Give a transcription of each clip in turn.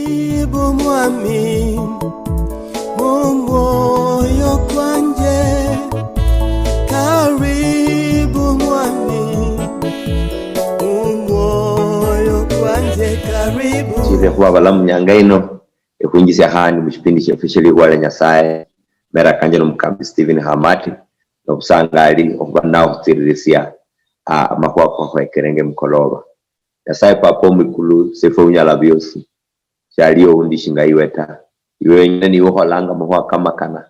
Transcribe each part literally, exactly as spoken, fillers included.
Karibu mwami, mumwoyo kwanje. Karibu mwami, mumwoyo kwanje, karibu. Chile khuba balamu nyanga ino, ekhwinjisia khandi mushipindi shiefwe shie likhuwa lia Nyasaye, mera kanje nomukambi Stephen Hamati, nobusangali okhuba nawe okhutsirisia, ah, amakhuwa kakhwekerenge mukoloba. Nyasaye Papa omwikulu, sefwe unyala biosi, shaliyo oundi shinga iwe ta. Iwe wenyene niwe okholanga amakhuwa kamakana.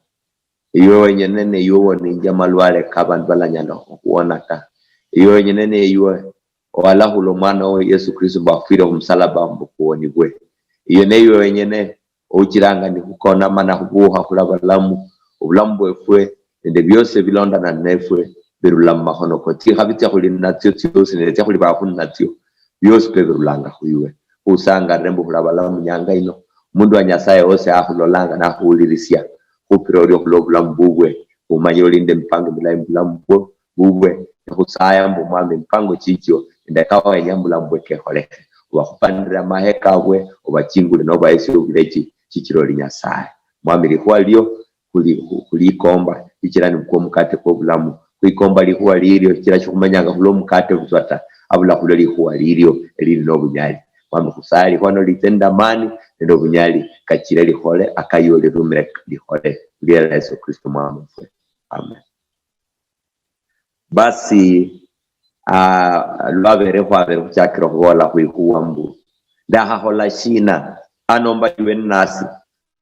Iwe wenyene niwe owoninjia amalwale ka abandu balanyala okhuwona ta. Iwe wenyene niwe owalakhula omwana wo Yesu Kristo mbu afwire khumusalaba mbu khuwonibwe. Iwe niwe wenyene ouchiranga nikhukona mana khubuukha khula balamu. Obulamu bwefwe nende biosi ebilondana nefwe birula mumakhono ko. Tsikhabi tsia khuli natsio tsiosi nende tsia khuli bakhu natsio, biosi pe birulanga khwiwe. Khusangalire mbu khula balamu nyanga ino. Omundu wa Nyasaye wosi akhulolanga nakhuwulirisia, khupira orio khulwa obulamu bubwe, khumanyire oli nende emipango milayi mubulamu bwo, bubwe. Nikhusaya mbu Omwami, emipango chichio nende kawenya mubulamu bwe kekholekhe. Obakhupanire amahe kabwe, obachingule nobahesia obulechi, shichira oli Nyasaye. Mwami, likhuwa lio khuli-, khu-, khulikomba, shichira nikwo omukate kwobulamu. Khwikomba likhuwa lilio, shichira shikhumenyanga khulwa omukate butswa ta, abula khulwa likhuwa lilio elili nobunyali. Mwami, khusaya likhuwa nolitse nende amani nende obunyali, kachire likhole, akaye olirumire likhole. Khulira Yesu Kristo Mwami wefwe. Amen. Basi, ah, lwabere khwabere khuchakira okhubola khwikhuwa mbu, ndakhakhola shina? Anomba iwe ninasi,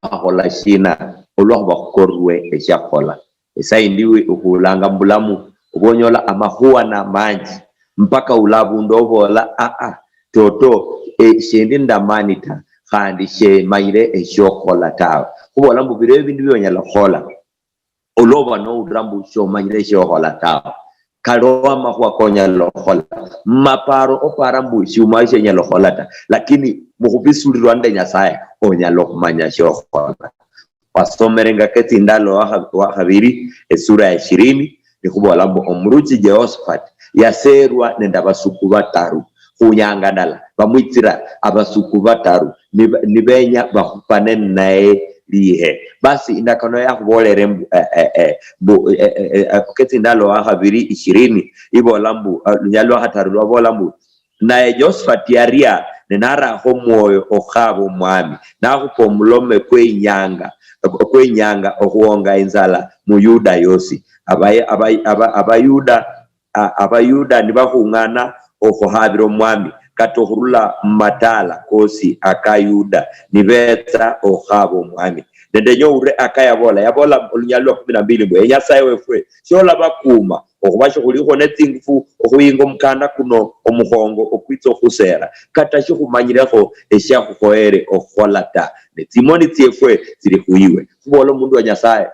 ndakhakhola shina? Olwakhuba khukorwe eshiakhola. Esaa yindi wi-, okhulanga mubulamu, oba onyola amakhuwa namanji, mpaka ula abundu obola, "Ah, ah, toto, eh, shendi ndamani ta, khandi shemanyire eshiokhola tawe." Khubola mbu, biro ebindu bionyala khukhola, olwoba noulira mbu shomanyire shiokhola tawe. Kaliho amakhuwa konyala okhola. Mumaparo opara mbu shiumao shenyala okhola ta, lakini mukhubisulirwa nende Nyasaye onyala okhumanya shiokhola. Khwasomerenga Ketsindalo wa kha-, wa khabiri, esura ya ishirini, nikhubola mbu omuruchi Jehoshaphat yaserwa nende abasuku bataru. Khunyanga ndala, bamwitsira abasuku bataru, nib-, nibenya bakhupane ninaye lihe. Basi indakano yakhubolere mbu, eh, eh, eh, mbu, eh, eh, eh, Ketsindalo wa khabiri ishirini, ibola mbu, eh, lunyali lwa khataru lwabola mbu, naye Josephat yaria, ne narakho omwoyo okhukhaba omwami, nakhupa omulome kwe inyanga, kwe inyanga okhuwonga inzala mu Yuda yosi. Aba-, aba-, aba-, Abayuda a-, Abayuda nibakhung'ana okhuhabira omwami, kata okhurula mumataala kosi aka Yuda, nibetsa okhukhaba omwami. Nende enye oulire aka yabola, yabola olunyali lwa kumi na mbili mbu, "Ee Nyasaye wefwe, sholabakuma, okhuba shikhulikhwo netsingufu okhuyinga omukanda kuno omukhongo okwitsa okhuseera, kata shikhumanyilekho eshiakhukhoyere okhukhola ta, ne tsimoni tsiefwe tsili khwiwe." Khubola omundu wa Nyasaye,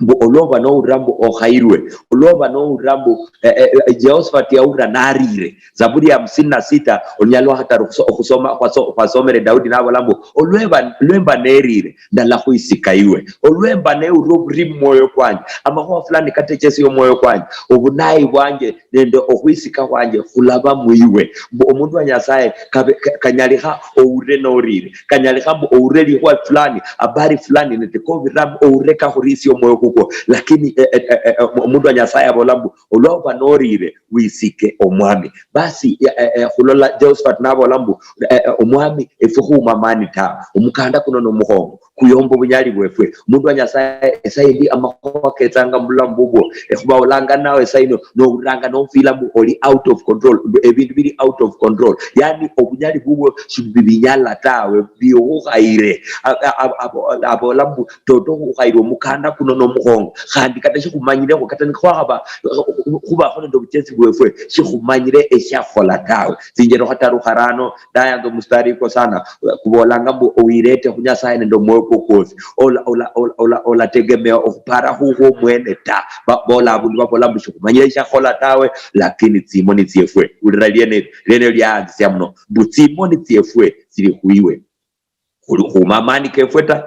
mbu olwoba nowulira mbu okhayirwe, olwoba nowulira mbu, eh, eh, eh, Jehoshaphat yawulira narire. Zaburi ya hamsini na sita, olunyala lwa khataru okhuso-, okhusoma, khwaso-, khwasomere Daudi nabola mbu, "Olwemba, lwemba nerire, ndala khwisika iwe. Olwemba newulira oburi mumwoyo kwanje, amakhuwa fulani katechesia omwoyo kwanje, obunayi bwanje nende okhwisika khwanje khulaba mwiwe." Mbu omundu wa Nyasaye kabe-, ka-, kanyalikha owulire norire, kanyalikha mbu owulire likhuwa fulani, habari fulani nende kobirira mbu owulire kakhurisia omwoyo kukwo. Lakini, eh, eh, eh, eh, omundu wa Nyasaye abola mbu, "Olwa oba norire, wisike omwami." Basi, eh, eh, eh, khulola Jehoshaphat nabola mbu, eh, eh, "Omwami, efwe khuuma amani tawe, omukanda kuno nomukhongo, kuyomba obunyali bwefwe." Mundu wa Nyasaye, esaa yindi amakhuwa ketsanga mubulamu bubwo, ekhuba olanga nawe esaa yino, nowuliranga nofila mbu oli out of control, mbu ebindu bili out of control, yani obunyali bubwo shibibinyala tawe, biukhukhayire. A-, a-, a-, abo-, abola mbu, "Toto ukhukhayire omukanda kuno nomukhongo, khandi kata shikhumanyilekho, kata nikhwakhaba khubakho nende obuchesi bwefwe, shikhumanyire eshiakhola tawe." Tsinjero khataru kharano, ndayanza omustari iko sana, kubolanga mbu, "Owirete khu Nyasaye nende omwoyo kwo kwosi, ola-, ola-, ola-, ola-, olategemea okhupara khukho omwene ta." Ba-, bola abundu babola mbu, "Shikhumanyire eshiakhola tawe, lakini tsimoni tsiefwe." Ulira liene, liene liaanzisia muno, mbu, "Tsimoni tsiefwe tsili khwiwe." Khuli khuuma amani kefwe ta,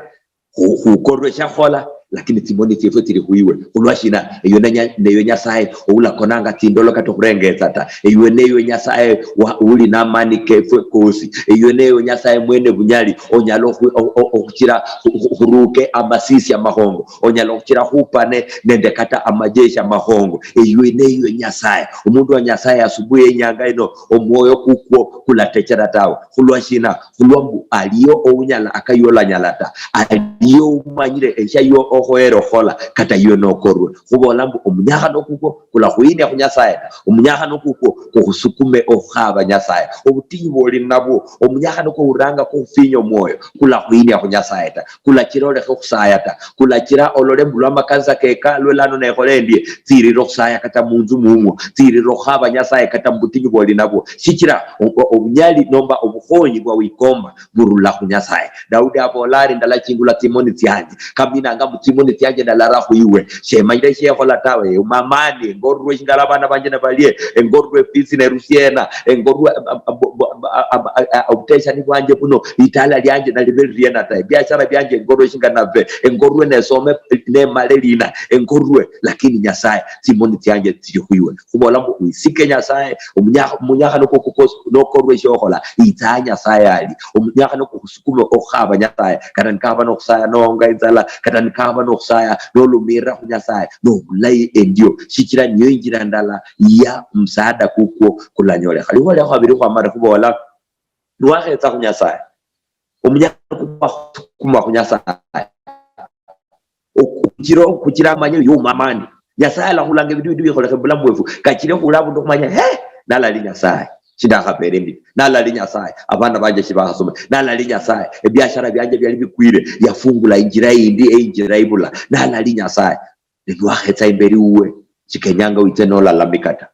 khu-, khukorwe eshiakhola, lakini tsimoni tsiefwe tsili khwiwe. Khulwa shina? Eyo nenya-, neyo Nyasaye oulakonanga tsindolo kata okhurengetsa ta. Eyo neyo Nyasaye wa-, uli namani kefwe kosi. Eyo neyo Nyasaye mwene bunyali, onyala okhu-, o-, o-, okhuchira khu-, khu-, khuruke amasisi amakhongo, onyala okhuchira khupane nende kata amajeshi amakhongo. Eyo neyo Nyasaye. Omundu wa Nyasaye asubuhi yenyanga ino, omwoyo kukwo kulatechera tawe. Khulwa shina? Khulwa mbu aliyo ounyala akayolanyala ta, aliyo oumanyire esha yo okhoyere okhola, kata yo nokorwe. Khubola mbu omunyakhano kukwo kulakhuyinia khu Nyasaye ta, omunyakhano kukwo kukhusukume okhukhaba Nyasaye. Obutinyu bwoli nabwo, omunyakhano kwo uranga kukhufinya omwoyo, kulakhuyinia khu Nyasaye ta, kulachira olekhe okhusaya ta, kulachira olole mbu lwa amakanisa kekalwe lano nekhole endie, tsirire okhusaya kata munzu mumwo, tsirire okhukhaba Nyasaye kata mubutinyu bwoli nabwo, shichira o-, o-, obunyali nomba obukhonyi bwa wikomba burula khu Nyasaye. Daudi abola ari, "Ndalachingula tsimoni tsianje." Kaminanga mbu, "Tsimoni tsianje ndalara khwiwe. Shemanyire shekhola tawe. Umamani, engorwe shingala abana banje nabalie, engorwe fisi nerusiena, engorwe, am-, am-, am-, bo-, bo-, am-, am-, a-, a-, obuteshani bwanje buno, itala lianje nalibe liriena ta. Ebiashara bianje engorwe shinga nave, engorwe nesome, nemale lina, engorwe." Lakini Nyasaye, tsimoni tsianje tsili khwiwe. Khubola mbu, wisike Nyasaye, omunyakha-, omunyakhano kwo kukosi nokorwa eshiokhola, itsa Nyasaye ali. Omunyakhano kwo khusukuma okhukhaba Nyasaye, kata nikaba nokhusaya noonga inzala, kata nikaba nokhusaya nolumirira khu Nyasaye, nobulayi endio, shichira niyo injira ndala ya omusaada kukwo kulanyolekha. Likhuwa lia khabiri khwamare khubola, niwakhetsa khu Nyasaye, omunyala khusukuma khu Nyasaye. Okuchira, okuchira amanye uyo umamani. Nyasaye alakhulanga ebindu bindi bikholekhe mubulamu bwefu. Kachire khula abundu khumanya, he, nalali Nyasaye, shindakhabere ndi. Nalali Nyasaye, abana banje shibakhasoma. Nalali Nyasaye, ebiashara bianje biali bikwire, yafungula injira yindi, einjira ibula. Nalali Nyasaye. Ne niwakhetsa imberi wuwe, shikenyanga witse nolalamika ta.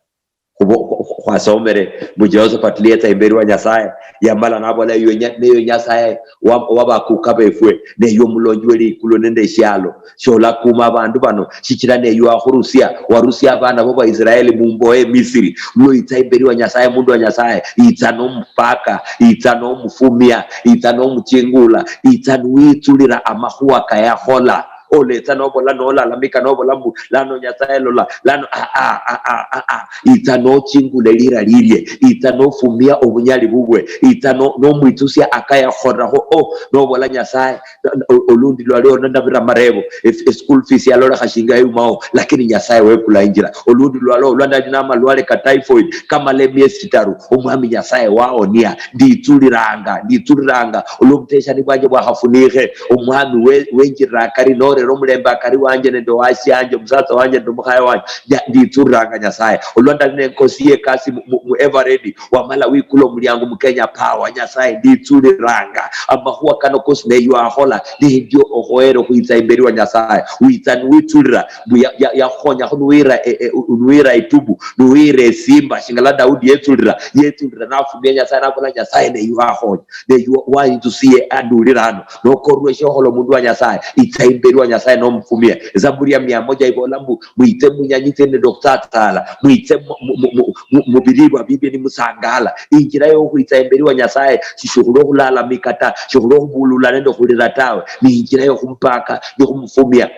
Khubo-, khu-, khu-, khwasomere mbu Jehoshaphat liyetsa imberi wa Nyasaye, yamala nabola, "Eyo nya-, neyo Nyasaye wa-, wabakuka befwe, neyo omulonji we likulu nende eshialo. Sholakuma abandu bano, shichira neyo wakhurusia, warusia abana bo Baisraeli mumbohe Misiri." Lwo itsa imberi wa Nyasaye, mundu wa Nyasaye, itsa nomupaka, itsa nomufumia, itsa nomuchingula, itsa niwitsulira amakhuwa kayakhola. Oletsa nobola, nolalamika nobola mbu, "Lano Nyasaye lola, lano," a, a, a. Itsa nochingule lira lilie, itsa nofumia obunyali bubwe, itsa no-, nomwitsusia akayakhorakho. O, nobola, "Nyasaye, o-, olundi lwalio ndabira marebo, e-, e school fees yalolekha shinga yumao, lakini Nyasaye wekula injira. Olundi lwalio olwa ndali namalwale ka typhoid, kamala emiesi chitaru, Omwami Nyasaye waonia." Nditsuliranga, nditsuliranga, olwo obuteshani bwanje bwakhafunikhe, Omwami we-, wenjirira akari, norera omulembe akari wanje nende owashianje, omusatsa wanje nende omukhaya wanje. Nya-, nditsuliranga Nyasaye. Olwa ndali nenkosi yekasi mu, mu, mu Eveready, wamala wikula omuliango mu Kenya Power, Nyasaye, nditsuliranga. Amakhuwa kano kosi neyo akhola, nendio okhoyere okhwitsa imberi wa Nyasaye. Witsa niwitsulira, mbu ya-, ya-, yakhonyakho niwira, e-, e-, niwira itubu, niwira esimba, shingala Daudi yetsulira, yetsulira nafumia Nyasaye, nabola, "Nyasaye, neyo wakhonya, neyo wa-, wayinzusiye andulira ano." Nokorwa eshiokhola omundu wa Nyasaye, itsa imberi wa Nyasaye nomufumia. Ezaburi ya mia moja ibola mbu, "Mwitse munyanyitse nende okhutsatsaala, mwitse mu, mu, mu, mu, mu, mubilirwa bibie nimusangala." Injira yokhwitsa imberi wa Nyasaye, sishikhulwa okhulalamika ta, shikhulwa okhubulula nende okhulira tawe, ni injira yokhumupaka, yokhumufumia.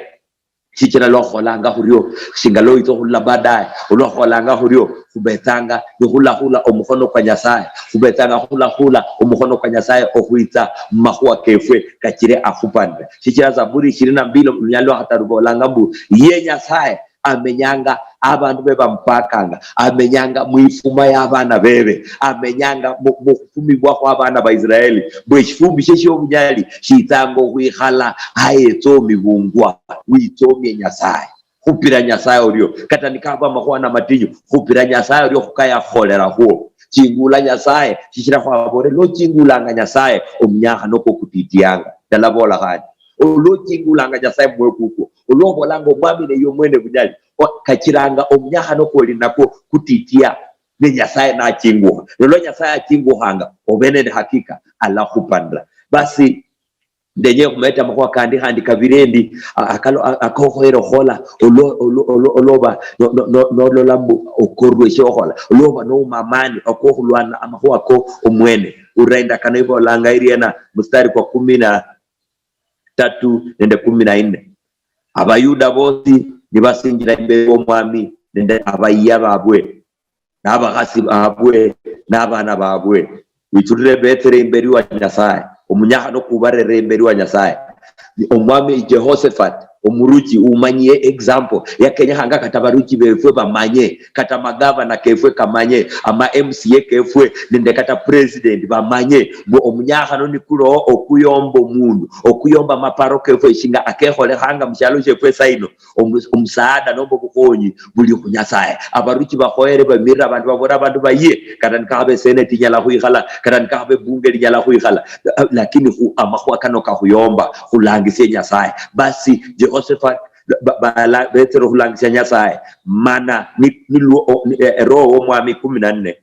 Shichira lwakhukholanga khurio, shinga lwitsa okhulula baadaye, olwakhukholanga khurio, khubetsanga nikhulakhula omukhono kwa Nyasaye, khubetsanga khulakhula omukhono kwa Nyasaye okhwitsa mumakhuwa kefwe kachire akhupanire. Shichira Zaburi ishirini na mbili, olunyali lwa khataru, lubolanga mbu, "Ye Nyasaye amenyanga abandu be bamupakanga, amenyanga mwifuma ya abana bebe, amenyanga mu, mukhufumibwa khwa abana ba Israeli." Mbu eshifumbi shie shiobunyali shitsanga okhwikhala ayetsa omibungwa, witsomie Nyasaye. Khupira Nyasaye orio, kata nikaba amakhuwa namatinyu, khupira Nyasaye orio khukaya khukholera khwo. Chingula Nyasaye, shichira khwabore, lochingulanga Nyasaye, omunyakhano kwo kutitianga. Ndalabola khandi, olochingulanga Nyasaye mumwoyo kukwo, olwobolanga, "Omwami neye omwene bunyali," o-, kachiranga omunyakhano kwoli nakwo kutitia, ne Nyasaye nachingukha. Nolwa Nyasaye achingukhanga, obe nende hakika, alakhupanira. Basi, ndenye khumeta amakhuwa kandi, khandi kabiri endi, a-, akalo-, a-, akokhoyera okhola, olo-, olo-, olo-, oloba, no-, no-, no-, nolola mbu okorwe shiokhola, oloba nouma amani okokhulwana amakhuwa ko omwene. Ura endakano ibolanga iriena, mustari kwa kumi na tatu nende kumi na nne. Abayuda bosi nibasinjira imberi w'Omwami nende abayiya babwe, nabakhasi babwe, nabana babwe. Wichulire betsere imberi wa Nyasaye, omunyakhano kubarere imberi wa Nyasaye. Omwami Jehoshaphat, omuruchi, umanyiye example, yakenyekhanga kata baruchi befwe bamanye, kata magavana kefwe kamanye, ama M C A kefwe, nende kata president bamanye, mbu omunyakhano nikulowo okuyomba omundu, okuyomba amaparo kefwe, shinga akekholekhanga mushialo shefwe saino. Omu-, omusaada nomba obukhonyi buli khu Nyasaye. Abaruchi bakhoyere bamirire abandu, babola abandu bayie, kata nikakhabe senate inyala khwikhala, kata nikakhabe bunge linyala khwikhala. Lakini khu amakhuwa kano kakhuyomba khulangisie Nyasaye. Basi Jehoshaphat ba-, bala-, betsere khulangisia Nyasaye. Mana ni, ni lwo-, o-, ni, eh, Roho w'Omwami kumi na nne.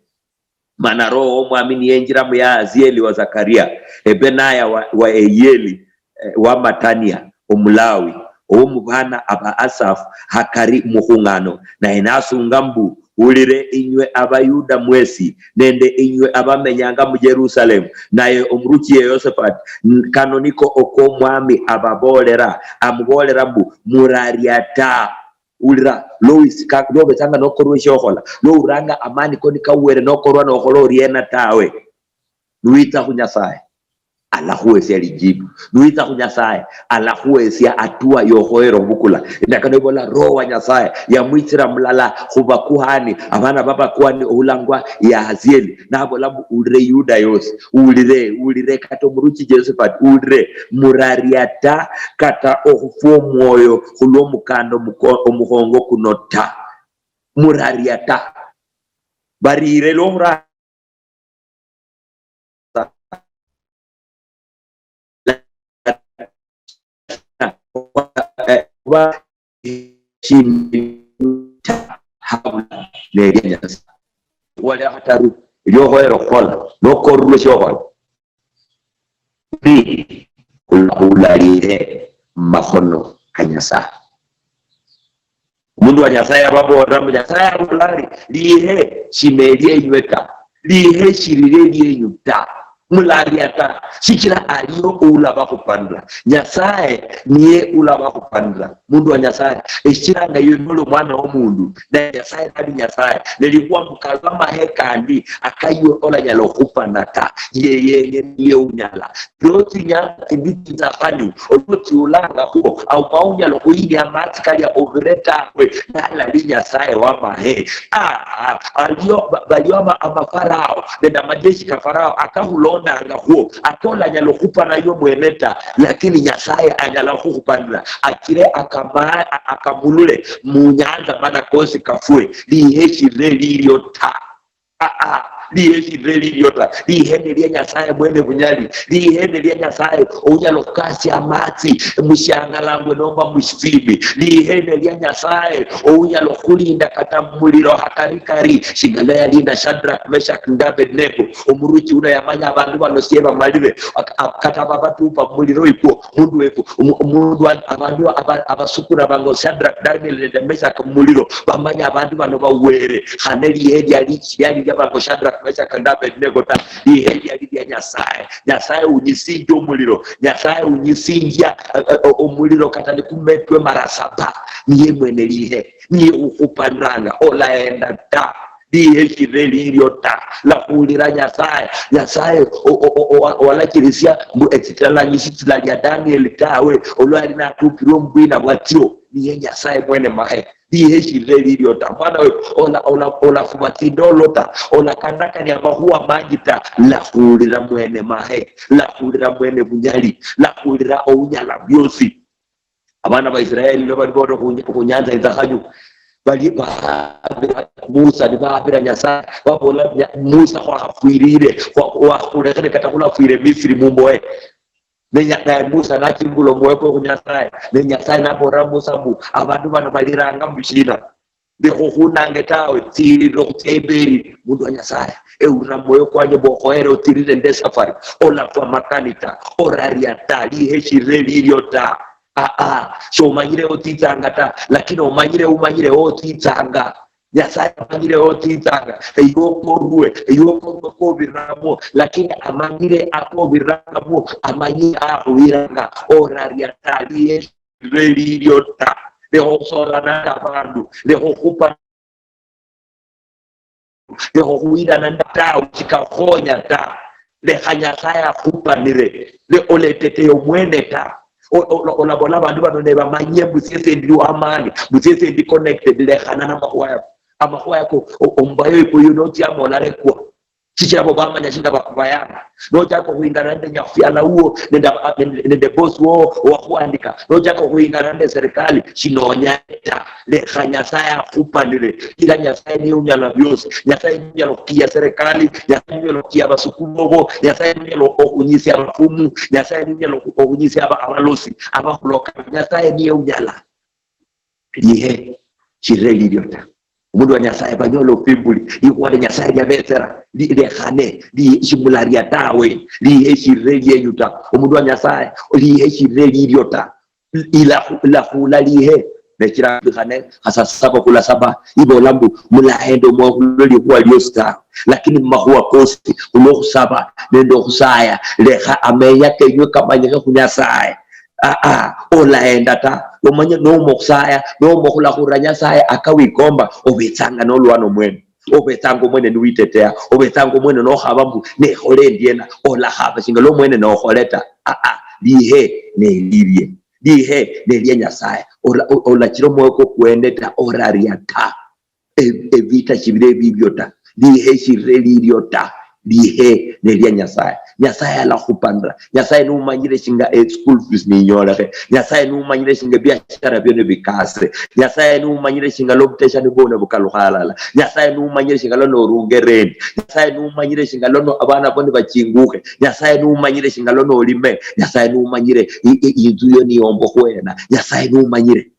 Mana Roho w'Omwami niyenjira mu Yahazieli wa Zakaria, Ebenaya wa, wa Eyeli, eh, wa Matania, Omulawi, ow'omubana aba Asaf, hakari mukhung'ano, naye nasunga mbu, "Hulire inywe Abayuda mwesi, nende inywe abamenyanga mu Jerusalemu." Naye omuruchi ye Yosefati, "N-, kano niko oko Omwami ababolera, amubolera mbu, 'Muraria ta.'" Ulira, lowisi ka, lobetsanga nokorwa eshiokhola, louranga amani ko nikawere nokorwa nokhola oriena tawe. Niwitsa khu Nyasaye, alakhuwesia lijibu. Niwitsa khu Nyasaye, alakhuwesia hatua yokhoyera obukula. Endakano ibola Roho wa Nyasaye yamwitsira mulala khubakuhani, abana babakuhani ohulangwa Yahazieli, nabola mbu, "Ulire Yuda yosi, ulire, ulire, kata omuruchi Josephat, ulire, muraria ta, kata okhufwa omwoyo khulwomukanda omuko-, omukhongo kuno ta. Muraria ta." Barire lwokhura oba habula nelia Nyasaye. Wali akhataru, eliokhoyera okhukhola, nokorulwe shiokhola. Ni, ula-, ulalire mumakhono ka Nyasaye. Omundu wa Nyasaye ababoolera mbu Nyasaye abola ari, "Lihe shinelie enywe ta, lihe shirire elienyu ta, mularia ta, shichira aliyo oulabakhupanira." Nyasaye niye ulabakhupanira. Mundu wa Nyasaye, eshichiranga iwe noli omwana womundu, naye Nyasaye nali Nyasaye, nelikhuwa mbu kalwa amahe kandi akaiwe olanyala okhupana ta, yeye yeng'ene niye unyala. Lwo tsinyanga tsindi tsitsakhanyu, olwo tsiulangakho, auma unyala okhuyinia amatsi kalia obire tawe, nalali Nyasaye wamahe. Ah, alio, ba-, balio ama-, amafarao nende amajeshi ka Farao akakhulondangakhwo, ate olanyala okhupana iwe mwene ta, lakini Nyasaye anyala okhukhupanira, achire akama-, a-, akamulule munyanza mana kosi kafwe, lihe shirire lilio ta. Ah, ah, lihe shirire lilio ta. Lihe nelia Nyasaye mwene bunyali. Lihe nelia Nyasaye ounyala okhukasia amatsi mushiangalangwe nomba mushifimbi. Lihe nelia Nyasaye ounyala okhulinda kata mumuliro hakarikari, shingala yalinda Shadrach, Meshach nende Abednego. Omuruchi uno yamanya abandu bano sie bamalire, ak-, ak-, kata babatupa mumuliro ikwo. Mundu wefu, omu-, omundu wa-, abandu aba-, abasukura bango Shadrach, Daniel nende Meshach mumuliro, bamanya abandu bano bawere. Khane lihe liali, liali lia bango Shadrach, Meshach nende Abednego ta. Lihe liali lia Nyasaye. Nyasaye unyisinjia omuliro. Nyasaye unyisinjia, eh, eh, omuliro kata nikumetwe mara saba. Niye mwene lihe. Niye ukhupaniranga. Olaenda ta. Lihe shirire lilio ta. Lakhulira Nyasaye. Nyasaye o-, o-, o-, o-, walachirisia mbu etsitalanyi shitsila lia Daniel tawe, olwali natupirwe mubwina bwatsio. Niye Nyasaye mwene mahe. Lihe shirire lilio ta. Mwana we, ola, ola, olafuba tsindolo ta. Olakandakania amakhuwa manji ta. Lakhulira mwene mahe. Lakhulira mwene bunyali. Lakhulira ounyala biosi. Abana ba Israeli nibali bono khu nya-, khu nyanza inzakhanyu, bali ba-, Musa nibahambira Nyasaye, babola, "Nya-, Musa, khwakhafwirire, khwa-, khwakhulekhire kata khulafwire Misiri mumbohe." Ne nya-, naye Musa nachingula omwoyo kwe khu Nyasaye, ne Nyasaye nabolera Musa mbu, "Abandu bano baliranga mushina?" Lekha okhunange tawe, tsilira okhutsia imberi, mundu wa Nyasaye. Ewulira mwoyo kwanje mbu okhoyere otsirire nde safari. Olafwa makani ta, oraria ta, lihe shirire lilio ta. Ah, ah, shomanyire otsitsanga ta, lakini omanyire, umanyire otsitsanga. Nyasaye amanyire otsitsanga. Eyo okorwe, eyo okorwe kobiriramo, lakini amanyire akobiriramo, amanyire akhubiranga. Oraria ta, lihe lililio ta. Lekha okhusolana nende abandu, lekha okhupa, lekha okhuwirana nende tawe, shikakhonya ta. Lekha Nyasaye akhupanire, le oleteteye omwene ta. O- o- olabola abandu bano nebamanyie mbu siese ndi wamani, mbu siese ndi connected, lekhana namakhuwa yako. Amakhuwa yako, o- ombayo iko yo nochiama olarekwa. Shichira bo bamanya shinga bakhubayanga. Nochaka okhwingana nende nyakhufiala wuwo, nende aba- nende nende boss wowo owakhuandika, nochaka okhwingana nende serikali, shinonyale ta. Lekha Nyasaye akhupanire. Ila Nyasaye niye unyala byosi. Nyasaye niye unyala okhukiya serikali, Nyasaye niye unyala okhukiya abasuku bobo, Nyasaye niye unyala okhunyisia abafumu, Nyasaye niye unyala okhu- okhunyisia aba- abalosi abakhuloka. Nyasaye niye unyala. Lihe shirire lilio ta. Omundu wa Nyasaye banyola ofimbuli, likhuwa lia Nyasaye liabetsera, li- lekhane, li- shimularia tawe, lihe shirire lienyu ta. Omundu wa Nyasaye, lihe shirire lilio ta. Ila- ilakhula lihe. Nechira khane khasa saba khula saba, ibola mbu mulaenda omwoyo khulwa likhuwa liosi tawe, lakini mumakhuwa kosi khulwa okhusaba nende okhusaya, lekha amenya kenywe kamanyikhe khu Nyasaye. Aa, olaenda ta. Omanye nouma okhusaya, nouma okhulakhurira Nyasaye akawikomba, obetsanga nolwana omwene. Obetsanga omwene niwitetea, obetsanga omwene nokhaba mbu nekhole endiena, olakhaba shinga lwa omwene nokhole ta. Aa, lihe nelilie. Lihe nelia Nyasaye. Ola- o- olachira omwoyo kwo kwende ta, oraria ta. E- evita shibira ebibyo ta. Lihe shirire lilio ta. Lihe nelia Nyasaye. Nyasaye alakhupanira. Nyasaye numanyire shinga e school fees ninyolekhe. Nyasaye numanyire shinga ebiashara bio nibikase. Nyasaye numanyire shinga lobutesha nibwo nebukalukha halala. Nyasaye numanyire shinga lwa norunge rent. Nyasaye numanyire shinga lwa no- abana bo nibachingukhe. Nyasaye numanyire shinga lwa nolime. Nyasaye numanyire i- i- inzu yo niyombokhwena. Nyasaye numanyire.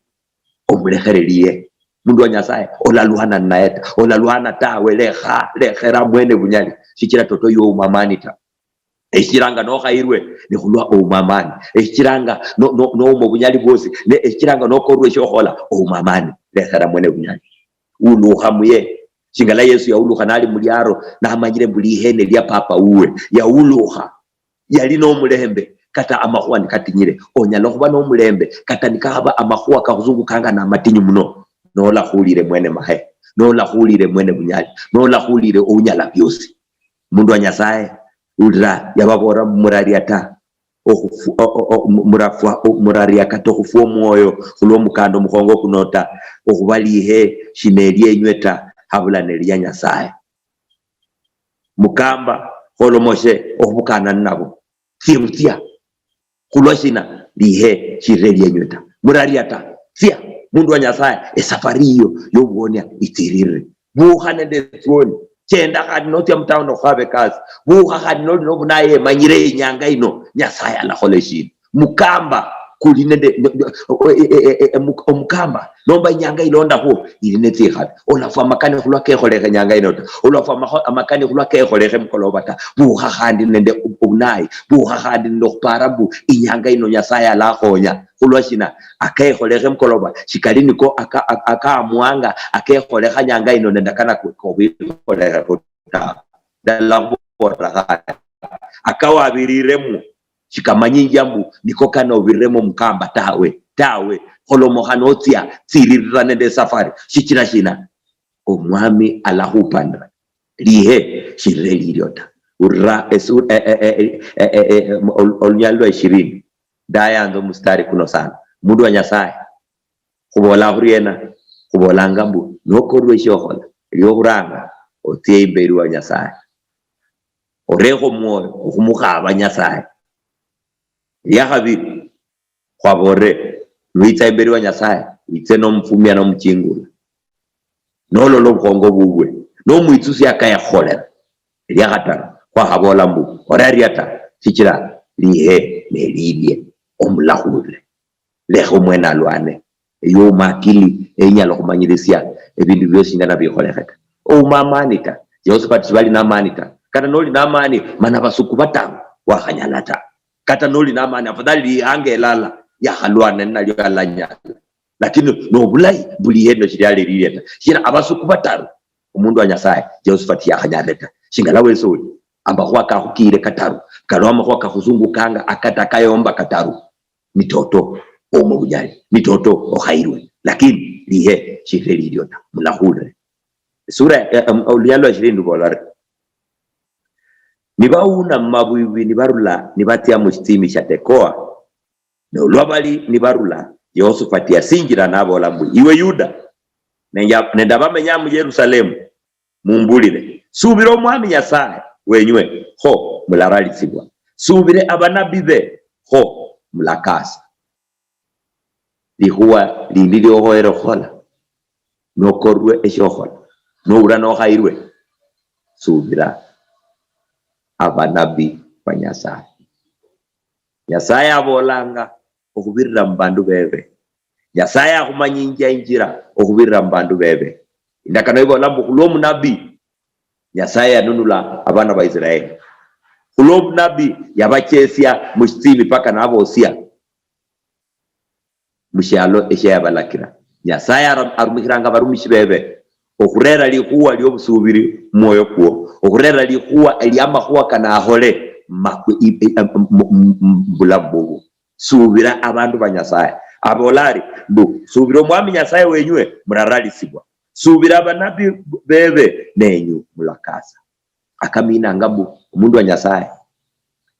Omulekhere liye. Mundu wa Nyasaye, olalwana ninaye ta. Olalwana tawe, lekha, lekhera mwene bunyali. Shichira toto youma amani ta. Eshichiranga nokhayirwe, nikhulwa ouma amani. Eshichiranga no- no- nouma obunyali bwosi. Ne eshichiranga nokorwa eshiokhola, ouma amani. Lekhera mwene bunyali. Wulukha muye. Shingala Yesu yawulukha nali muliaro, namanyire mbu lihene lia papa wuwe. Yawulukha. Yali nomulembe, kata amakhuwa nikatinyire. Onyala okhuba nomulembe, kata nikakhaba amakhuwa kakhusungukanga namatinyu muno, nolakhulire mwene mahe, nolakhulire mwene bunyali, nolakhulire ounyala biosi. Mundu wa Nyasaye, ulira yababoolera mbu muraria ta, okhufu- o- o- o- mu- murafwa- o- muraria kata okhufwa omwoyo khulwomukanda omukhongo kuno ta, okhuba lihe shinelienywe ta, habula nelia Nyasaye. Mukamba, kholomoshe okhubukana ninabo. Tsie butsia. Khulwa shina? Lihe shirire lienywe ta. Muraria ta. Tsia. Mundu wa Nyasaye, esafari yiyo yobuhonia itsirire. Bukha nende etsuoni. Chenda khandi notsia mutown okhukhabe ekasi. Bukha khandi noli nobunaye emanyire inyanga ino Nyasaye alakhola eshindu. Mukamba kuli nende no- no- o- e- e- e- e- mu- omukamba nomba inyanga ilondakhwo ili netsikhabi. Olafwa amakani khulwa kekholekhe inyanga ino ta. Olafwa amakho- amakani khulwa kekholekhe mukoloba ta. Bukha khandi nende obunayi. Bukha khandi nende okhupara mbu inyanga ino Nyasaye alakhonya. Khulwa shina? Akekholekhe mukoloba shikali niko aka- aka- akaamwanga akekholekha nyanga ino nende akana ko- kobikholekhe ta. Ndala khubola khandi, akawabiriremo shikamanyinjia mbu niko kano obiriremo mukamba tawe, tawe. Kholomokhana otsia tsiririra nende esafari. Shichira shina? Omwami alakhupanira. Lihe shirire lilio ta. Urira esu- e- e- e- e- e- e- e- ol- olunyali lwa ishirini. Ndayanza omustari kuno sana. Mundu wa Nyasaye, khubola khuriena? Khubolanga mbu nokorwa eshiokhola, liokhuranga otsie imberi wa Nyasaye, orekho omwoyo okhumukhaba Nyasaye. Liakhabiri, khwabolere, niwitsa imberi wa Nyasaye, witse nomufumia nomuchingula, nolola obukhongo bubwe, nomwitsusia akayakholera. Eliakhataru, khwakhabola mbu oraria ta, shichira lihe nelilie, omulakhulire. Lekha omwene alwane. Eyo uma akili enyala okhumanyirisia ebindu biosi nga nabikholekhe ta. Ouma amani ta. Jehoshafati shibali namani ta. Kata noli namani, mana basuku bataru, wakhanyala ta. Kata noli namani, afadhali lihanga elala yakhalwana ninalio alanyala. Lakini nobulayi buli heno shiliali lilia ta. Shina abasuku bataru, omundu wa Nyasaye, Jehoshafati yakhanyalire ta. Shingala wesi oli, amakhuwa kakhukire kataru, kaliho amakhuwa kakhusungukanga akata kayomba kataru. Ni toto. omwe bunyali, ni toto okhayirwe, lakini lihe shirire lilio ta. Mulakhulire. Sura, eh, um, olunyalo lwa shirini lubola ri, "Nibawuna mumabwibwi nibarula nibatsia mushitsimi sha Tekoa, nolwa bali nibarula, Yehoshafati yasinjira nabola mbu, 'Iwe Yuda, nende, nende abamenya mu Yerusalemu, mumbulire, subira Omwami Nyasaye wenywe, kho mularalisibwa. Subire abanabi be, kho mulakasa.'" Likhuwa lindi liokhoyere okhukhola, nokorwe eshiokhola, noura nokhayirwe, subira abanabi ba Nyasaye. Nyasaye abolanga okhubirira mubandu bebe. Nyasaye akhumanyinjia injira okhubirira mubandu bebe. Indakano ibola mbu khulwo munabi, Nyasaye yanunula abana ba Israeli. Khulwo munabi, yabachesia mushitsimi paka nabosia mushialo eshiayabalakira. Nyasaye aru-, arumikhiranga abarumishi bebe okhurera likhuwa liobusubiri mumwoyo kwo, okhurera likhuwa eliamakhuwa kano akhole ma-, i-, i-, mu-, mu-, mu-, mubulamu bubwo. Subira abandu ba Nyasaye. Abola ari mbu, "Subira Omwami Nyasaye wenywe, muraralisibwa. Subira abanabi bebe, nenyu mulakasa." Akaminanga mbu omundu wa Nyasaye,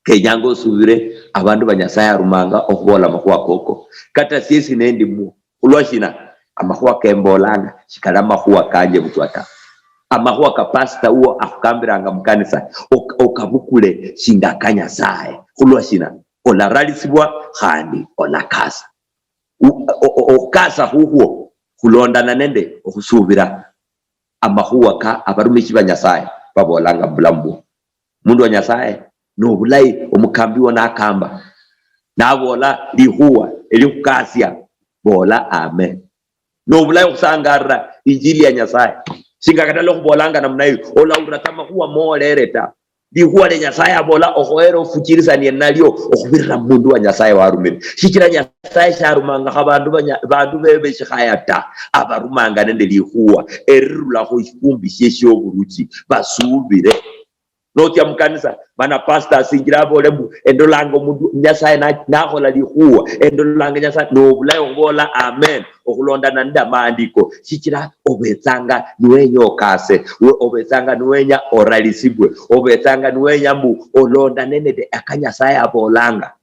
kenyanga osubire abandu ba Nyasaye arumanga okhubola amakhuwa koko. Kata siesi nendimwo, khulwa shina? Amakhuwa kembolanga shikali amakhuwa kanje butswa ta. Amakhuwa ka pastor uwo akhukambiranga mukanisa, ok-, okabukule shinga ka Nyasaye. Khulwa shina? Olaralisibwa khandi olakasa. U-, o-, o-, okhukasa khukhwo khulondana nende okhusubira amakhuwa ka abarumishi ba Nyasaye babolanga mubulamu bwo. Mundu wa Nyasaye, nobulayi omukambi wo nakamba, nabola likhuwa elikhukasia, bola amen. Nobulayi okhusangalira injili ya Nyasaye. Shinga kata lwekhubolanga namna hiyo, olawulira ta amakhuwa molere ta. Likhuwa lia Nyasaye abola okhoyere ofuchirisanie nalio okhubirira mumundu wa Nyasaye warumire. Shichira Nyasaye sharumangakho abandu banya-, bandu bebe shikhaya ta, abarumanga nende likhuwa erirula khu shifumbi shie shioburuchi, basubire. Notsia mukanisa, mana pastor asinjira abole mbu, "Endolanga omundu Nyasaye na-, nakhola likhuwa, endolanga Nyasaye," nobulayi okhubola amen okhulondana nende amaandiko, shichira obetsanga niwenya okase, we-, obetsanga niwenya oralisibwe, obetsanga niwenya mbu olondane nende aka Nyasaye abolanga.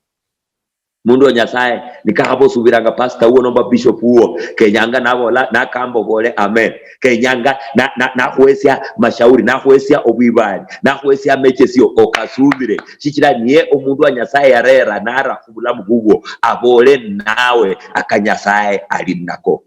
Mundu wa Nyasaye, nikakhaba osubiranga pastor wuwo nomba bishop wuwo, kenyanga nabola, nakamba obole amen. Kenyanga na-, na-, nakhuhesia mashauri, nakhuhesia obwibali, nakhuhesia amechesio, okasubire. Shichira niye omundu wa Nyasaye yarera, nara khubulamu bubwo, abole nawe aka Nyasaye ali nako.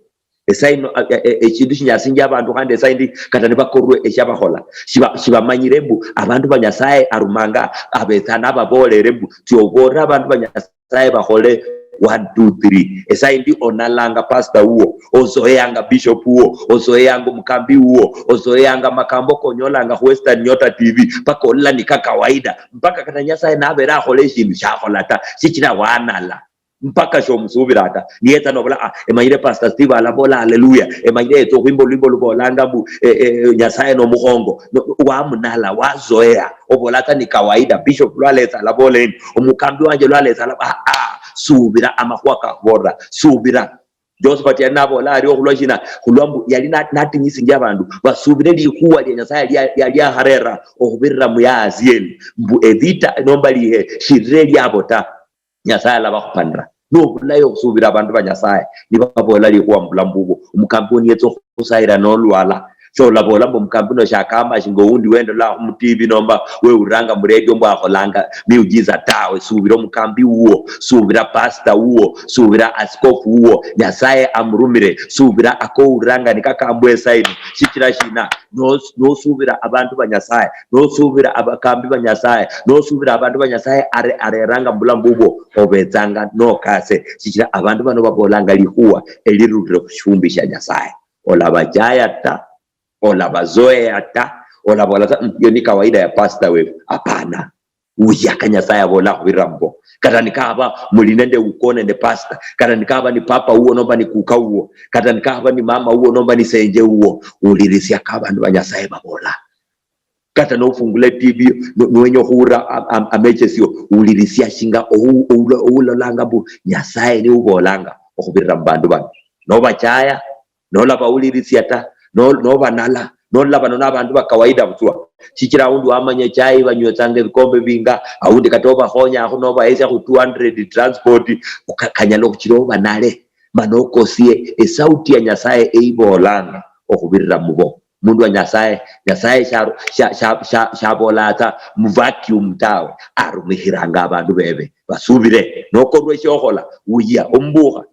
Esaa ino, e-, e-, e-, eshindu shinyasinjia abandu, khandi esaa indi kata nibakorwe eshiabakhola, shiba-, shibamanyire mbu abandu ba Nyasaye arumanga abetsa nababolere mbu, "Tsia obolere abandu ba Nyasaye bakhole one, two, three." Esaa indi onalanga pastor wuwo, osoyanga bishop wuwo, osoyanga omukambi wuwo, osoyanga makambo konyolanga khu Western Nyota T V, mpaka olola ni ka kawaida, mpaka kata Nyasaye nabere akhola eshindu shakhola ta, shichira wanala. Mpaka shomusubira ta. Niyetsa nobola, "Ah, emanyire Pastor Steve alabola haleluya. Emanyire yetsa okhwimba olwimbo lubolanga mbu, eh, eh, Nyasaye nomukhongo." No, wamunala, wazoea. Obola ta ni kawaida. Bishop lwaletsa alabola endi. Omukambi wanje lwaletsa alabola, ah, ah, subira amakhuwa kakhubolera. Subira. Josephat yali nabola ari okhulwa shina? Khulwa mbu yali na-, natinyisinjia abandu. Basubire likhuwa lia Nyasaye lia-, lia-, liakharera okhubirira mu Yahazieli. Mbu evita nomba lihe, shirire liabo ta. Nyasaye alabakhupanira. Nobulayi okhusubira abandu ba Nyasaye nibabola likhuwa mubulamu bubwo. Omukambi wo niyetsa okhusayira nolwala, sholabola mbu omukambi uno shakamba shinga owundi wendola khu mu T V nomba wewuliranga mu radio mbu akholanga miujiza tawe. Subira omukambi wuwo, subira pastor wuwo, subira askofu wuwo, Nyasaye amurumire, subira akowuliranga nikakambwa esaa ino. Shichira shina? Nos-, nosubira abandu ba Nyasaye, nosubira abakambi ba Nyasaye, nosubira abandu ba Nyasaye are-, areranga mubulamu bubwo, obetsanga nokase, shichira abandu bano babolanga likhuwa elirulire khushifumbi shia Nyasaye. Olabachaya ta, olabazoea ta, olabola ta, "Mm, hiyo ni kawaida ya pastor wefu." Hapana. Wuyia ka Nyasaye abola khubirira mubo. Kata nikaba muli nende uko nende pastor, kata nikaba ni papa wuwo nomba ni kuka wuwo, kata nikaba ni mama wuwo nomba ni senje wuwo, wulirisia ka abandu ba Nyasaye babola. Kata nofungula etivi, no-, niwenya okhuura am-, am-, amechesio, wulirisia shinga ou-, oula-, oulolanga mbu Nyasaye niye ubolanga okhubirira mubandu bano. Nobachaya, nolabawulirisia ta, no-, nobanala, nolola bano nabandu bakawaida butswa. Shichira aundi wamanya echai banywetsanga ebikombe binga, aundi kata obakhonyakho nobahesia khu two hundred transport, oka-, kanyala okhuchira obanale, mana okosie esauti ya Nyasaye eibolanga okhubirira mubo. Mundu wa Nyasaye, Nyasaye sha-, sha-, sha-, sha-, shabola ata mu vacuum tawe, arumikhiranga abandu bebe basubire. Nokorwa eshiokhola, uya omubuukha.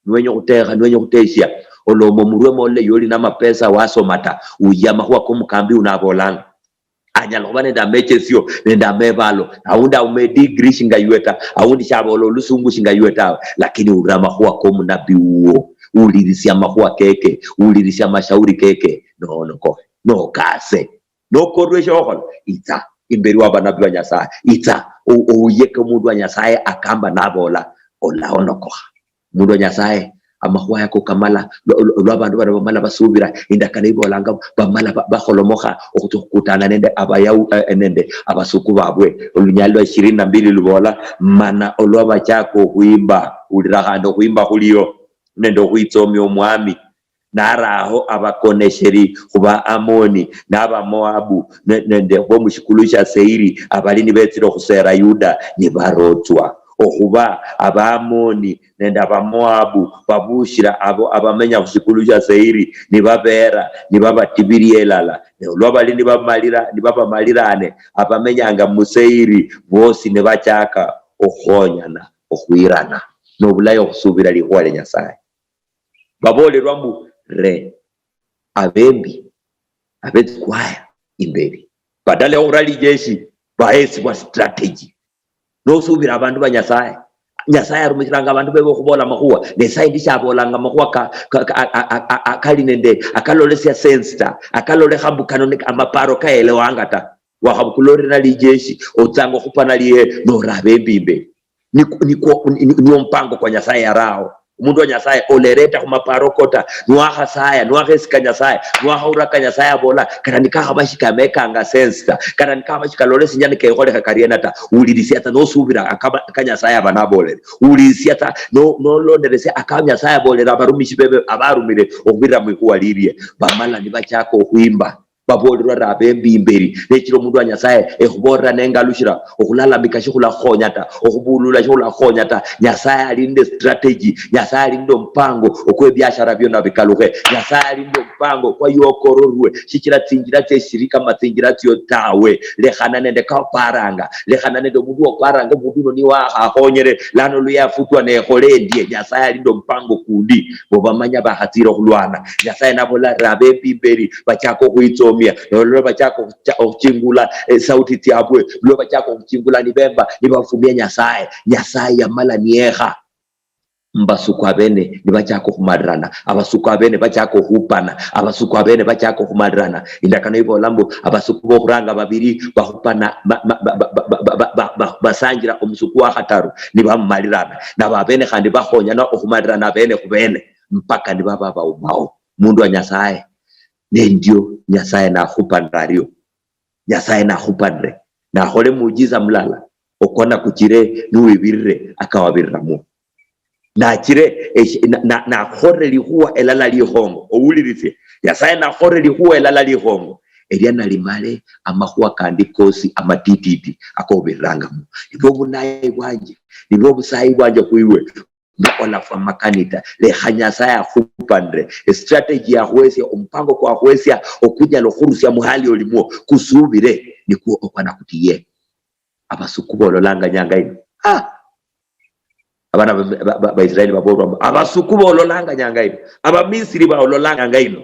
Niwenya okhutekha, niwenya okhuteshia, oloma omurwe mole yoli namapesa wasoma ta, uya amakhuwa komukambi uno abolanga. Anyala khuba nende amechesio nende amebalo, aundi auma edigri shinga iwe ta, aundi shabola olusungu shinga iwe tawe, lakini ulira amakhuwa komunabi wuwo, ulirisia amakhuwa keke, ulirisia amashauri keke, noonokokhe, nokase. Nokorwa eshiokhola, itsa imberi wa banabi ba Nyasaye, itsa u-, uyeke omundu wa Nyasaye akamba nabola, olaonokokha. Mundu wa Nyasaye, amakhuwa yako kamala, lwa, lwa, lwa bandu bano bamala basubira, indakano ibolanga, bamala ba-, bakholomokha okhutsia okhukutana nende abayau-, eh, nende abasuku babwe. Olunyali lwa ishirini na mbili lubola, mana olwa bachaka okhwimba, ulira khandi okhwimba khulio, nende okhwitsomia omwami, naraho abakonesheri khuba Amoni, nabamoabu, ne-, nende bomushikulu shia Seiri, abali nibetsire okhusera Yuda, nibarotswa. Okhuba Abaamoni nende Abamoabu babushira abo abamenya khushikulu shia Seiri, nibabeera, nibabatibiria elala. Ne olwa bali nibamalira, nibabamalirane, abamenyanga mu Seiri bosi nibachaka okhukhonyana okhwirana. Nobulayi okhusubira likhuwa lia Nyasaye. Babolerwa mbu, re abembi abetsikwaya imberi. Badala yokhura lijeshi, bahesibwa strategy. Nosubira abandu ba Nyasaye, Nyasaye arumikhiranga abandu bebe okhubola amakhuwa, ne saindi shabolanga amakhuwa ka, ka, ka, a, a, a, a, kali nende, akalolesia sense ta, akalolekha mbu kano ni amaparo kaelewanga ta. Wakhabukula orina lijeshi, otsanga okhupana lihe, nora abembi imberi. Nikwo, nikwo, ni-, ni-, niwo mupango kwa Nyasaye yarao. Omundu wa Nyasaye olereta khumaparo kota, niwakhasaya, niwakhesika Nyasaye, niwakhawulira ka Nyasaye abola, kata nikakhaba shikamekanga sense ta, kata nikakhaba shikalolesinya nikekholekha kariena ta, wulirisia tsa nosubira akaba, ka Nyasaye aba nabolere. Wulirisia tsa no-, nolonderesia aka Nyasaye abolere abarumishi bebe abarumire okhubirira mwikhuwa lirie. Bamala nibachaka okhwimba. Baboolelwa ri abembi imberi. Nechira omundu wa Nyasaye ekhuboolera nengalushira, okhulalamika shikhulakhukhonya ta, okhubulula shikhulakhukhonya ta. Nyasaye ali nende strategy, Nyasaye ali nende omupango okwe biashara byona bikalukhe. Nyasaye ali nende omupango kwa yokororwe, shichira tsinjira tsie shiri kama tsinjira tsio tawe. Lekhana nende kaoparanga, lekhana nende omundu woparanga, omundu uno niye wakhakhonyere, lano luyafutwa nekhole endie. Nyasaye ali nende omupango kundi, bo bamanya bakhatsire okhulwana. Nyasaye nabola ri abembi imberi, bachaka okhwitsomia, nolola bachaka okhucha-, okhuchingula, eh, sauti tsiabwe, nolola bachaka okhuchingula nibemba, nibafumia Nyasaye. Nyasaye yamala niyekha. Mbasuku abene nibachaka okhumalirana, abasuku abene bachaka okhupana, abasuku abene bachaka okhumalirana. Indakano ibola mbu abasuku bokhuranga babiri bakhupana, ba-, ba-, basanjira omusuku wakhataru nibamumalirana, nabo abene khandi bakhonyana okhumalirana abene khubene mpaka nibaba baumawo. Mundu wa Nyasaye, nendio Nyasaye nakhupanira ario. Nyasaye nakhupanire, nakhole muujiza mulala, okona kuchire niwibirire akawabiriramo. Nachire eshi-, na, na, nakhorere likhuwa elala likhongo, owulirisie. Nyasaye nakhorere likhuwa elala likhongo, elia nalimale amakhuwa kandi kosi amatititi akobirirangamo. Nibo obunayi bwanje, nibo obusayi bwanje khwiwe, mbu olafwa makani ta. Lekha Nyasaye akhupanire estrategy yakhwesia, omupango kwakhwesia okunyala okhurusia muhali olimwo, kusubire nikwo okwana kutiye. Abasuku bololanga nyanga ino. Ah! Abana ba, ba, ba, ba Israeli babolwa mbu, abasuku bololanga nyanga ino. Abamisiri baololanga nyanga ino.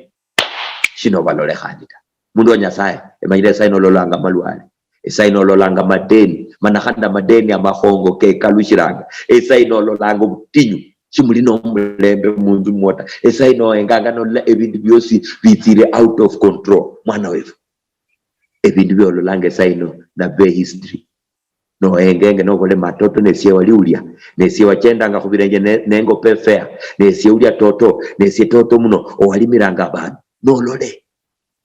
Shino balole khandi ta. Mundu wa Nyasaye, emanyire esaino ololanga amalwale. Esaino ololanga madeni, mana khandi amadeni amakhongo kekalushiranga. Esaino ololanga obutinyu, shimuli nomulembe munzu mwo ta. Esaino ohenganga nolola ebindu biosi bitsire out of control. Mwana wefu, ebindu biololanga esaino nabe history. Nohengenge nobolema toto nesie wali ulia, nesie wachendanga khubilenje ne-, nengopa efare, nesie ulia toto, nesie toto muno owalimiranga abandu. Nolole,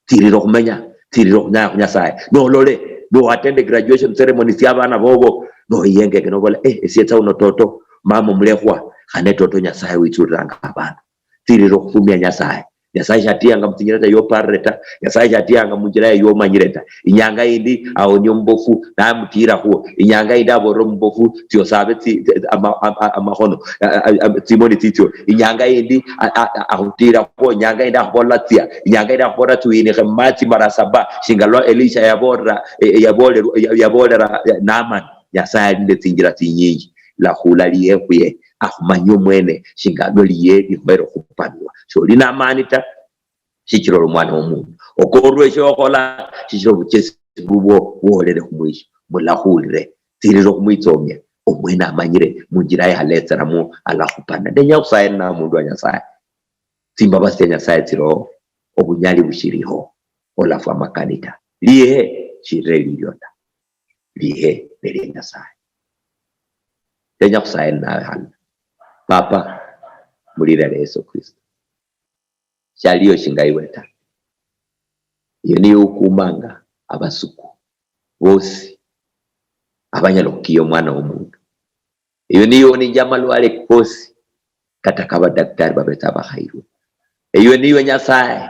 tsirira okhumenya, Tsirira okhunyaya khu Nyasaye. Nolole, nowattende graduation ceremony tsia abana bobo, noyiyengenge nobola, "Eh, esietsa uno toto, mama omulekhwa, khane toto Nyasaye witsuliranga abandu." Tsirira okhufumia Nyasaye. Nyasaye shatiyanga mutsinyira tsa yoparire ta. Nyasaye shatiyanga munjira ya yomanyire ta. Inyanga yindi awonia omubofu, namutirakhuo. Inyanga yindi abolera omubofu, tsiosabe tsi-, tsi-, ama-, ama-, amakhono, a-, a-, a-, tsimoni tsitsio. Inyanga yindi a-, a-, a-, akhutirakhuo. Inyanga yindi akhubolela tsia. Inyanga yindi akhubolela tsiwinikhe mumatsi mara saba. Shinga lwa Elisha yabolera, e-, e-, yabolera, ya-, yabolera, ya-, Naaman. Nyasaye ali nende tsinjira tsinyinji. Lakhula liye khuye, akhumanye omwene, shinga lwa liye likhoyere okhupanwa. Sholi namani ta, shichira oli omwana womundu. Okorwe shiokhola, shichira obuchesi bubwo bwolere khumwisho. Mulakhulire, tsirira okhumwitsomia, omwene amanyire munjira yaletseramo, alakhupana. Ndenya khusaye na mundu wa Nyasaye. Tsimbabasi tsia Nyasaye tsiliho, obunyali bushiliho, olafwa amakani ta. Lihe shilire lilio ta. Lihe nelia Nyasaye. Ndenya khusaye ninawe hano. Papa, mulira lia Yesu Kristo. Shaliyo shinga iwe ta. Iyo niyo ukumanga abasuku bosi abanyala okhukiya omwana womundu. Eyo niyo oninja amalwale kosi, kata kaba daktari babetsa bakhairwe. Eyo niyo Nyasaye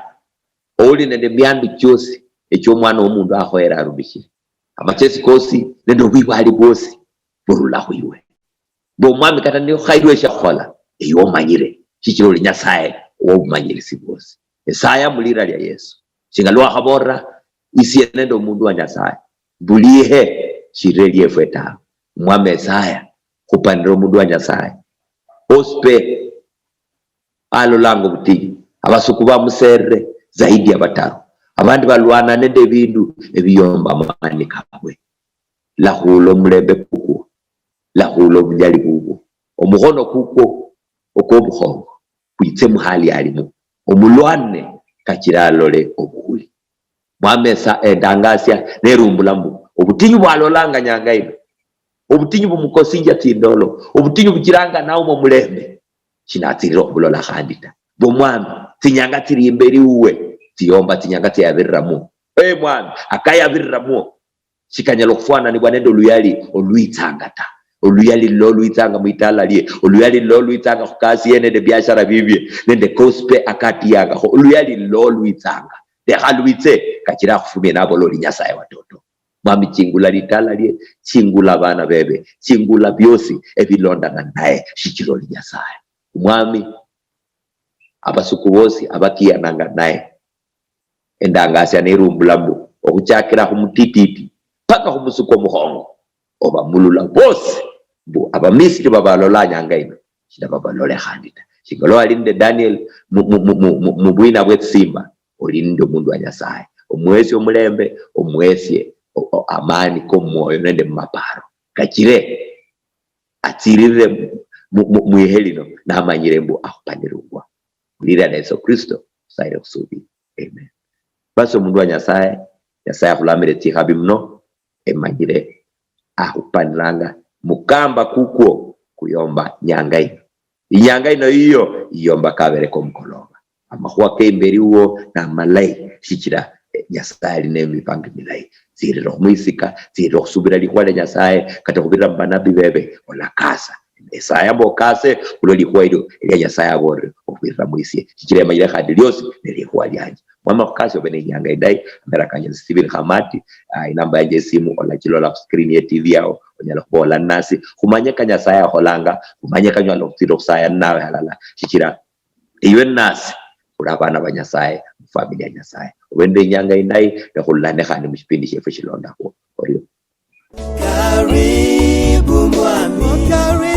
ouli nende miandu chiosi echio omwana womundu akhoyera arumishire. Amachesi kosi nende obwibali bwosi burula khwiwe. Mbu Omwami, kata niyo khairwe eshiakhola, eyo omanyire, shichira oli Nyasaye wobumanyirisi bwosi. Esaya mulira lia Yesu. Shinga lwakhabolera isie nende omundu wa Nyasaye, mbu lihe shilire liefwe tawe. Omwami Esaya, khupanire omundu wa Nyasaye. Bosi pe alolanga obutinyu, abasuku bamuserere zaidi ya bataru. Abandi balwana nende ebindu ebiyomba amani kabwe. Lakhula omulembe kukwo, lakhula obunyali bubwo, omukhono kukwo okwobukhongo kwitse muhali alimo, omulwane kachira alole obuhuli. Mwami Esa-, endangasia nerumbula mbu obutinyu bwalolanga nyanga ino, obutinyu bumukosinjia tsindolo, obutinyu buchiranga nauma omulembe, shinatsirira okhubulola khandi ta. Mbu Omwami, tsinyanga tsiri imberi wuwe, tsiyomba tsinyanga tsiayabiriramo. Ee Mwami, akayabiriramo, shikanyala okhufwananibwa nende oluyali olwitsanga ta. Oluyali lulo olwitsanga mwitala lie, oluyali lulo olwitsanga khukasi ye nende biashara bibie, nende kosi pe akatiyangakho, oluyali lulo olwitsanga. Lekha lwitse, kachira akhufumie nabola oli Nyasaye watoto. Mwami, chingula litala lie, chingula abana bebe, chingula biosi ebilondana naye, shichira oli Nyasaye. Mwami, abasuku bosi abakiyananga naye, endangasia nerumbula mbu okhuchakira khumutititi paka khumusuku omukhongo, obamulula bosi, mbu Abamisiri babalola nyanga ino, shina babalole khandi ta. Shinga lwa wali nende Daniel mu, mu, mu, mu, mu, mubwina bwetsisimba, oli nende omundu wa Nyasaye. Omwesie omulembe, omwesie o-, o-, amani komwoyo nende mumaparo. Kachire, atsirire mu, mu, mu, mwihe lino, namanyire mbu akhupanirungwa. Mulira na Yesu Kristo, khusaire khusubira. Amen. Basi omundu wa Nyasaye, Nyasaye akhulamire tsikhabi muno, emanyire akhupaniranga mukamba kukwo kuyomba nyanga ino. Inyanga ino yiyo iyomba kabere komukoloba. Amakhuwa keimberi wuwo namalayi, shichira, eh, Nyasaye ali nemipango milayi. Tsirira okhumwisika, tsirira okhusubira likhuwa lia Nyasaye, kata khubirira mubanabi bebe, olakasa. Esaya mbu okase khulwa likhuwa elio elia Nyasaye abolere okhubirira mwisie, shichira emanyire khandi liosi nelikhuwa lianje. Mwami akhukasie obe neinyanga indayi, amera kanje Stephen Khamati, ah, inamba yanje yesimu olachilola khu screen ye T V yao, onyala khubola ninasi, khumanye ka Nyasaye akholanga, khumanye kanyala okhutsira okhusaya ninawe halala, shichira iwe ninasi, khuli abana ba Nyasaye, mufamily ya Nyasaye. Obe nende inyanga indayi, nekhulolane khandi mushipindi shiefwe shilondakho. Orio. Karibu mwami.